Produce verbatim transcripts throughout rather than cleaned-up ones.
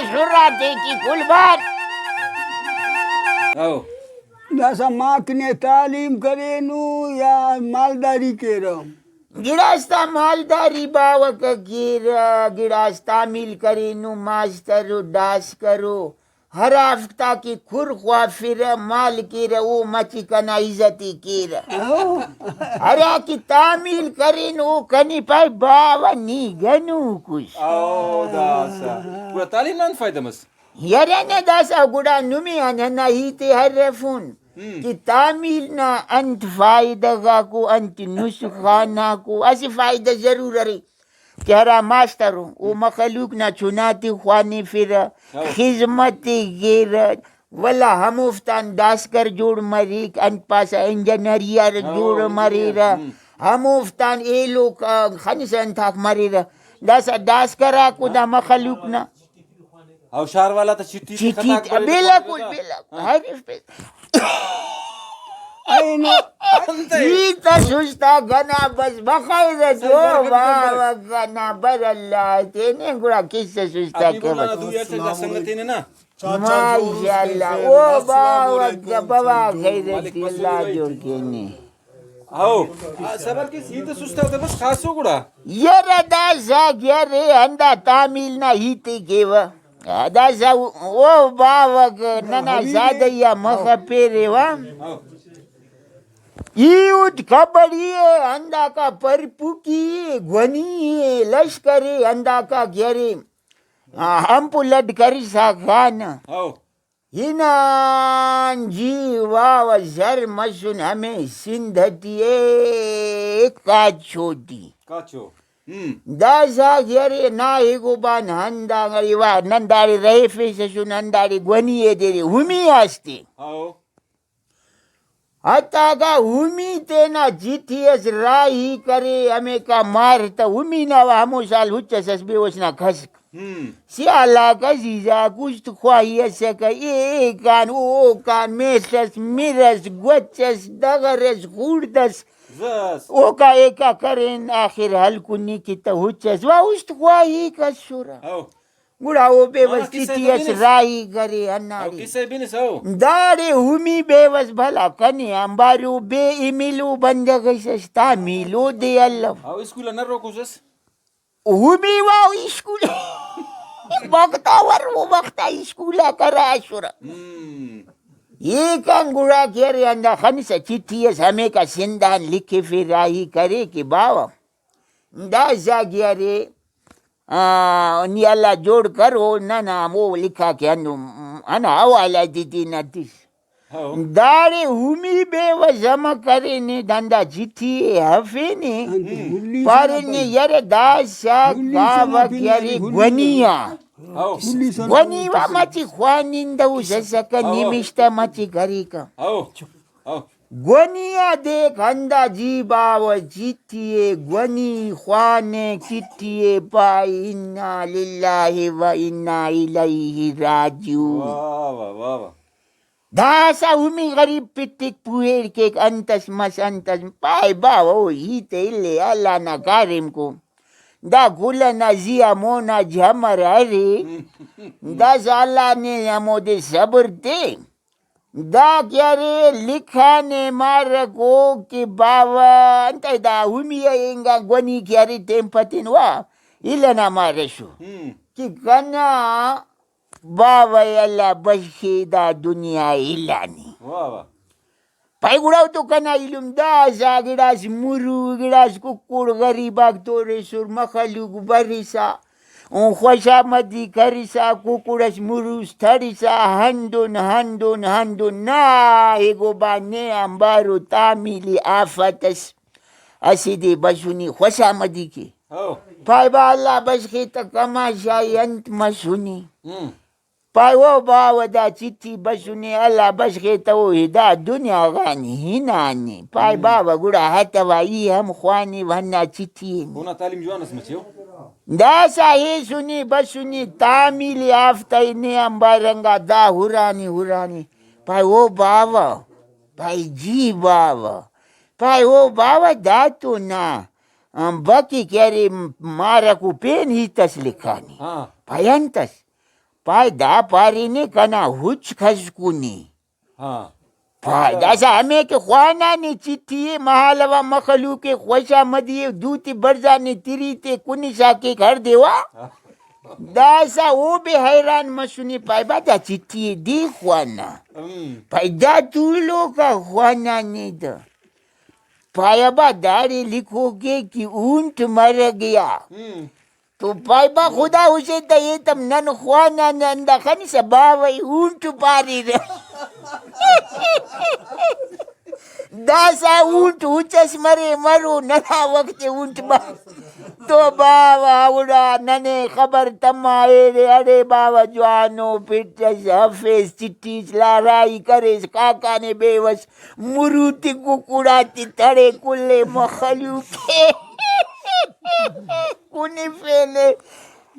شرا تیٹی کل بار۔ او۔ داسہ ماک نے تعلیم کرینو یا مالداری کیرہ؟ گڑاس تا مالداری باوہ کیرہ، گڑاس تعمیل کرینو، ماسٹر و ڈاسکر و ہرافتا کہ کھر خوافرہ، مال کیرہ، او مچہ کنا عزت ءِ کیرہ۔ ہرا کہ تعمیل کرین، او کنے پائے، باوہ نی گنوک اس۔ او داسہ۔ گڑا تعلیم نا انت فائدہ مس؟ یرہ نہ داسہ گڑا نمے آن ہندا ہیت ءِ ہرفون ہم۔ کہ تعمیل نا انت فائدہ غاکو، انت نسخان آکو، اسہ فائدہ ضرور ارے۔ کہ ہرا ماسٹر ءُ، او مخلوق نا چنا تے خوانفرہ، ہاں۔ خذمت ءِ کیرہ، ولدا ہموفتان ڈاسکر جوڑ مریک، انت پاسہ انجینئر ہاں، جوڑ انجینئر، مریرہ، ہم۔ ہموفتان ایلو ک-، خنسہ انتاک مریرہ۔ داسہ ڈاسکر آکو دا مخلوق نا او شار والا تا چٹھی تے چٹھی خطا تے، کرے بالکل، تو بالکل۔ ہاں۔ حریف پہ۔ اینو۔ ہیت اس اُستا کنا بس بخیر جو سلوار کنا باوہ کنا بر اللہ تینے گڑا کس اس اُستا ابھی کے بولا بس۔ دو یا چکا سنگتینے نا۔ ماشاءاللہ۔ او باوہ بابا خیر مالک اللہ بسوئی جوڑ کینے۔ ہو۔ آ، صبر کیس، ہیت اس اُستا تے بس خاصو گڑا۔ یرہ داسہ کہ ارے ہندا تعمیل نا ہیت ءِ کیوہ۔ آ، داسہ او، او باوہ کہ ننا زادہ ئی آ مخہ پیرے وا۔ ہو۔ ای اٹ کبڑی ءِ، ہنداکا پرپوکی ءِ، گونی ءِ، لشکر ءِ، ہنداکا کہ ارے، آ، ہمپو لڈ کرسا خانہ۔ ہو۔ ہنان جی واوہ زر مسن ہمے سندھ ٹی اے کاچو ٹی۔ کاچو۔ ہم۔ داسہ کہ ارے نا ایگو بان ہندانگ ارے وا نن داڑے رہیفیسہ سن ہنداڑے گونی ءِ دیرے ہمی آستے۔ ہاؤ۔ حتیٰ کہ ہمی تینا چٹھی اس راہی کرے، ہمیکا مار تہ ہمی نا ہمو سال ہچ اس اس بے وس نا کھسک۔ ہم۔ سیال آک عزیز آک است خواہی اسکہ، اے، اے کان، او، او کان، میڷ اس، مر اس، گوچ اس، ڈغر اس، خوڑد اس۔ زس۔ اوکا ایکا کرین، آخر ہلکن نی کہ تہ ہچ اس۔ وا است خواہیک اسرہ۔ ہو۔ گڑا او بے ہاں، وس قصہ چٹھی تو اس بنس۔ راہی کرے ہناڑے۔ او قصہ بنس، او۔ داڑے ہمی بے وس بھلا کنے آنبار او بے ایمیلو بندغ اس اس تعمیل اودے الو۔ او اسکول آ نروکوس اس۔ ہمی وا اسکول بختاور او وخت آ اسکول آ کرا اسرہ۔ ہم۔ ایکان گڑا کہ ارے ہندا خنسہ چٹھی اس ہمیکا سندھ آن لکھفے راہی کرے کہ باوہ داسہ کہ ارے، آ، نی اللہ جوڑ کر، او ننا ہمو لکھا کہ ہندن ہندا حوالہ تے تینا تس۔ ہاں۔ داڑے ہمی بے وس امر کرینے، دندا چٹھی ءِ ہرفینے، پارینے یرہ داسہ کاوہ کہ ارے گونی آ۔ ہاں۔ گونی وا مچہ خوانندہ اس اسکہ، ہاں۔ نمشتہ مچہ کریکہ۔ ہاں۔ ہاں۔ گونی آ دیک ہندا جی باوہ چٹھی ءِ، گونی خوانے چٹھی ءِ پائے انا للہ و انا الیہ راجعون۔ واہ واہ، واہ واہ۔ داسہ ہمی غریب پٹک پوہیڑ کیک، انت اس مس، انت اس پائے باوہ، او ہیت ءِ الے، اللہ نا کاریم کو۔ دا کل ئنا زی آ مونا جمر ارے۔ داسہ اللہ نے ہمودے صبر تے۔ دا کہ ارے لکھانے مارکو کہ باوہ انتئے دا ہمی ءِ انگا گونی کہ ارے تین پتین وا النا مارسو ہم۔ کہ کنا باوہ ءِ اللہ بشخے دا دنیا ءِ الانی۔ واہ واہ۔ پائے گڑا تو کنا ایلم داسہ گڑاس مرو، گڑاس ککڑ غریب آک توریسر، مخلوق برسا، اون خوشامدی کرسا، ککڑ اس مروس تڑسا، ہندن، ہندن، ہندن، نا ایگو با نے آنبارو تعمیلی آفت اس، اسہ دے بسنی خوشامدی کے۔ ہو۔ پائے با اللہ بشخے تہ کماشائی انت مسنے۔ ہم۔ پائے او باوہ دا چٹھی بسنے، اللہ بشخے تہ او دا دنیا غان ہنانے۔ پائے ہم۔ باوہ گڑا ہتوا ای ہم خوانیو ہندا چٹھی ئے۔ اونا تعلیم جوان ئس مچے او۔ داسہ ہیسنے بسنے تعمیل یافتہ ءِ نے آنبار انگا دا ہرانے ہرانے۔ پائے او باوہ، پائے جی باوہ، پائے او باوہ دا تو نا، ام، بقی کہ ارے مارکو پین ہیت اس لکھانے۔ ہاں۔ پائے انت اس؟ پائے دا پارینے کنا ہچ کھسکنے۔ ہاں۔ پائے داسہ ہمے کہ خوانانے چٹھی ءِ، مہالو آ مخلوق ءِ خوشامدی ءِ، دوتے برزانے تری تے کنسا کیک ہر دیوا۔ ہاں۔ داسہ او بے حیران مسنے، پائے با دا چٹھی ءِ دے خوانا۔ ہم۔ پائے دا تولوک آ خوانانے دا۔ پائے با داڑے لکھوکے کہ اونٹ مر گیا۔ ہم۔ تو پائے با خدا اسے تہ ایتم نن خوانانے ہندا خنسہ باوہ ای اونٹ پاریرہ۔ داسہ اونٹ اچ ئس مرے مرو، ننا وخت اونٹ با-، تو باوہ گڑا ننے خبر تما ایرے، اڑے باوہ جوانو پٹ ئس ہرفیس، چٹی ئس لہرائی کریس، کاکانے بیوس، مروت ککڑاتے تڑے کلے مخلوق ءِ کنفینے۔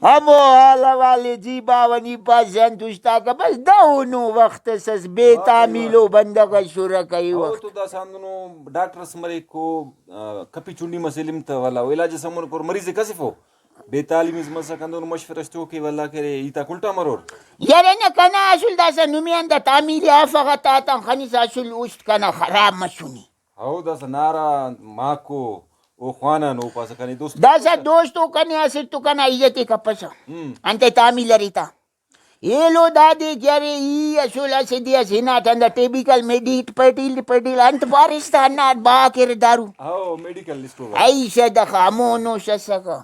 ہمو حال حوالے جی باوہ نی پاسہ انت اُشتاکہ بس دہنو وخت اس ئس بے تعمیلو بندغ ئس ہرکہ ای او وخت۔ تو داسہ ہندنو ڈاکٹر ئس مریک او، آ، کپی چنڈی مس علم تہ ولدا او علاج ئس ہمون کر مریض ئے کسفو۔ بے تعلیم اس مسک ہندن مشورہ اس تو کہ ولدا کرے ہیت آک الٹا مرور۔ یار نہ کنا اصل داسہ نمے آن دا تعمیل آفہ غا تاتان خنسا اصل است کنا خراب مسنے۔ ہو داسہ نارا ماکو او خوانان او پاسہ کنے دوست داسہ دوست او کنے اسٹ تو کنا عزت ءِ کپسہ۔ ہم۔ انتئے تعمیل ارے تا۔ ایلو دادے کہ ارے ای اسل اسہ دے اس ہناٹ ہندا ٹیبیکل میڈیٹ پیڈیل پیڈیل انت پاریس تا ہناٹ با کیرے دارو۔ ہو، میڈیکل اسٹور۔ ای صدقہ ہمونو سسکہ۔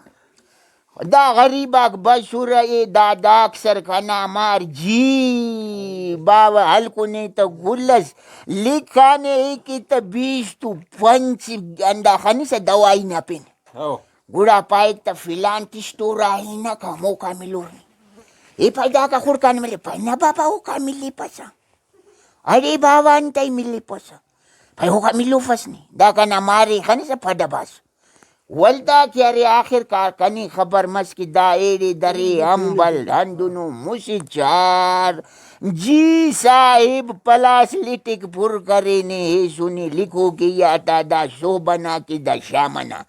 دا غریب آک بسرہ اے، دا داکسر کنا مار جی باوہ ہلکنے تہ گل ئس لکھانے ای کہ تہ بیست و پنچ ہندا خنسہ دوائی نا پن۔ ہو۔ گڑا پائک تہ فلان ٹی اسٹور آ ہنک ہموکا ملور نے۔ ای پائے داکا خڑکان ملے، پائے نہ بابا اوکا ملیپسہ۔ اڑے باوہ انتئے ملیپسہ؟ پائے اوکا ملوفس نے۔ دا کنا مارے خنسہ پڈ باس۔ ولدا کہ ارے آخر کار کنے خبر مس کہ دا ایڑے درے ہمبل ہندنو مسہ چار جی صاحب پلاسلٹک پر کرینے ہیسنے لکھوکے آتا دا صحب ئنا کہ دا شام ئنا۔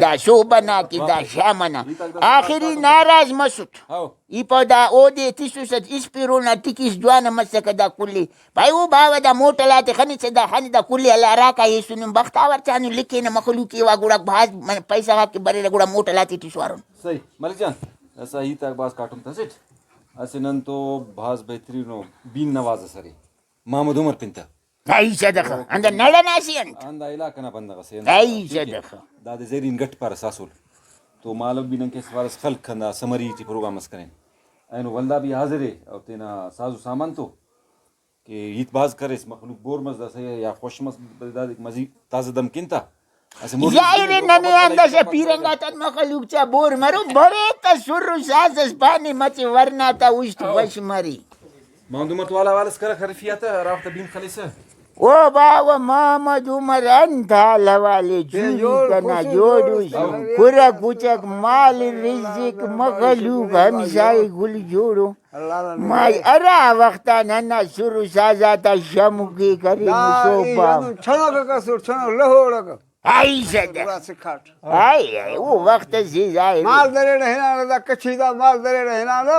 دا صحب ئنا کہ دا شام ئنا۔ آخر ای ناراض مسٹ۔ ہاؤ۔ ای پاو دا اودے تسوسہ اسپیرو نا ٹکیس جوان مسکہ دا کل ءِ۔ بھائی او باوہ دا موٹل آتے خنسہ دا خن دا کل ءِ اللہ ہراکا ہیسنن بختاور چانو لکھینہ مخلوق ءِ وا گڑا بھاز من-، پیسہ غاک کہ بریرہ گڑا موٹل آتے ٹی سوارن۔ صحیح ملک جان، داسہ ہیت آک بھاز کاٹم تہ اسٹ۔ اسہ نن تو بھاز بہترین و بین نواز ئس ارے محمد عمر پن تہ۔ ای صدقہ، ہندا نڑ ئنا اسہ انت۔ ہندا علاقہ نا بندغ اسے انت۔ ای ٹھیک ہے۔ صدقہ۔ دادے زرین گٹ پارہ ساسول۔ تو مالو بھی نن کس وارس خلق ہندا سمری ٹی پروگرام اس کرین۔ اینو ولدا بھی حاضر ہے اور تینا ساز و سامان تو کہ ہیت بھاز کریس، مخلوق بور مس داسہ یا خوش مس، دادے مزید تازہ دم کن تا۔ اسہ مر-، ظاہر ہے ننے آن داسہ پیرنگ آتان مخلوق چا بور مرو، برے تا سر و ساز اس پانے مچہ ورنا تا است وش مری۔ محمد عمر تو حال حوال اس کرک ہرفی آتا، ہرافتا بین خلیسہ۔ او باوہ محمد عمر انت حال حوال ءِ؟ جوڑی جوڑ کنا پسو جوڑ جوڑ اس۔ سلام۔ کرک اچک مال رزق مخلوق ہمسائے گل جوڑو۔ اللہ اللہ۔ مائی ہرا وخت آ ننا سر و ساز آتا شمک ءِ کرے دا مسوپا۔ ای ہندن چھنک ئسر، چھنک لہوڑک۔ آئی صدر۔ گڑا سکھاٹ۔ آئی، آئی، او وخت سے ظاہر۔ مال دریڑہ ہنانہ دا کچھی دا، مال دریڑہ ہنانہ۔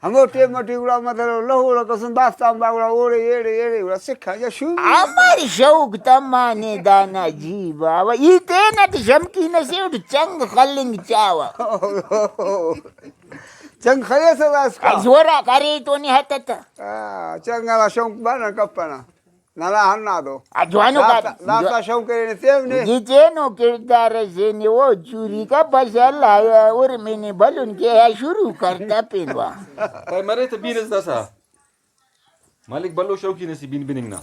ہمو ٹائم ٹی گڑا مطلب لہوڑک ئسن دافتان با گڑا اوڑے ایڑے ایڑے گڑا سکھا یا شروع۔ امر شوق تمانے دانا جی باوہ۔ ای تینٹ شمکین سے اٹ چنگ خلنگ چاوہ۔ چنگ خلیسہ داسکا۔ زورا کرے تو نے ہتتہ۔ آ، چنگ ئنا شوق بنہ کپنہ۔ ننا ہندادو۔ آ، جوانو داسا، کا-، داسا جو-، شوق کرینے تیو نے۔ گچینو کردار ئسے نے او چوری کا بس اللہ یا ارمینے بلن کے یا شروع کرتا پین وا۔ پائے مرے تہ بینس داسا۔ مالک بھلو شوقین ئسے بین بننگ نا۔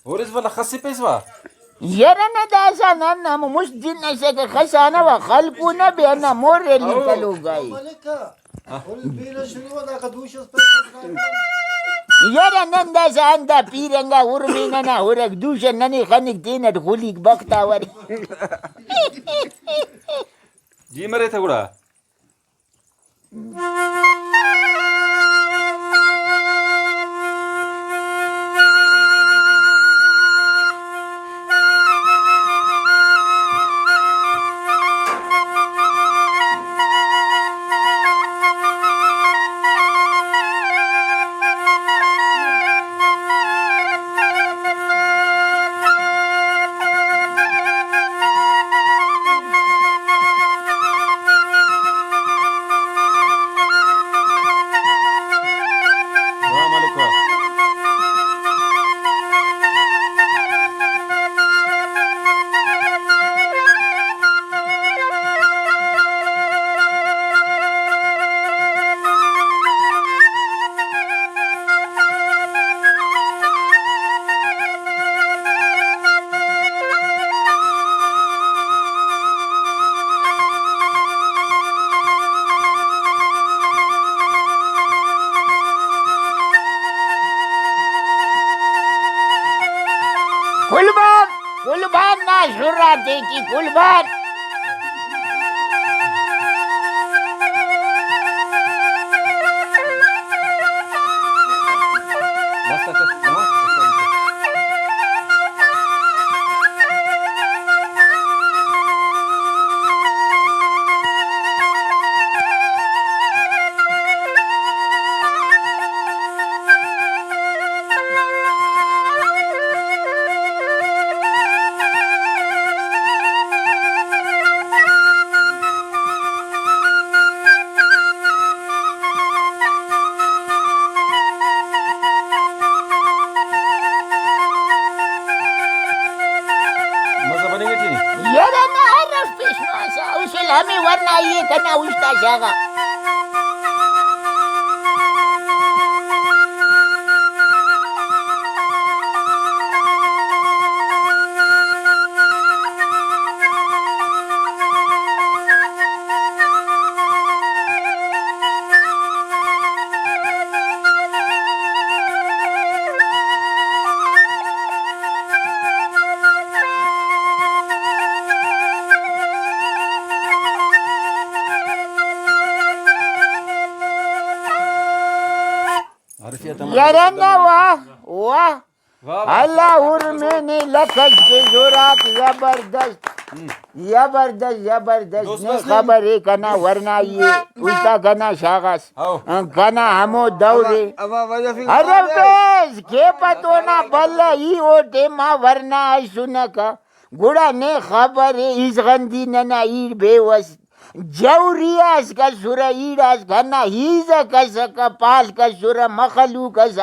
ہورس ولا خس پیسوا۔ یرہ نہ داسا نن ہم مست جن ئسے کہ خسانہ وا خلکونہ بے ہندا مور ایلی او۔ کلو گائی۔ یرہ نن داسہ ہندا پیرنگا ارمینہ نا ہرک دوشہ ننے خنک تینٹ خلیک بختاور۔ جی مرے تہ گڑا۔ تیٹی قربان۔ مزہ بننگ ٹی۔ یرہ نا ہر اف پیشماس آ، اسل ہمے ورنا ای ءِ کنا اوشتا شاغا۔ عارفیہ تمام۔ یرہ نا واہ، واہ۔ واہ، واہ۔ اللہ ارمینے لکھ اس کے زوراک، زبردست۔ ہم۔ زبردست، زبردست۔ دوست نے بس نے۔ خبر ءِ کنا ورنائی ءِ، استا کنا شاغاس۔ ہاؤ۔ کنا ہمو دور ءِ۔ اما، اما وجہ فی ارے بیس، کے پتو نا بلہ ای او ٹائم آ ورنا اسنکہ۔ گڑا نے خبر ءِ، ایزغندی ننا ایڑ بے وس۔ جوری اس کسرہ، ایڑ اس کنا ہیزہ کسکہ، پال کسرہ، مخلوق اس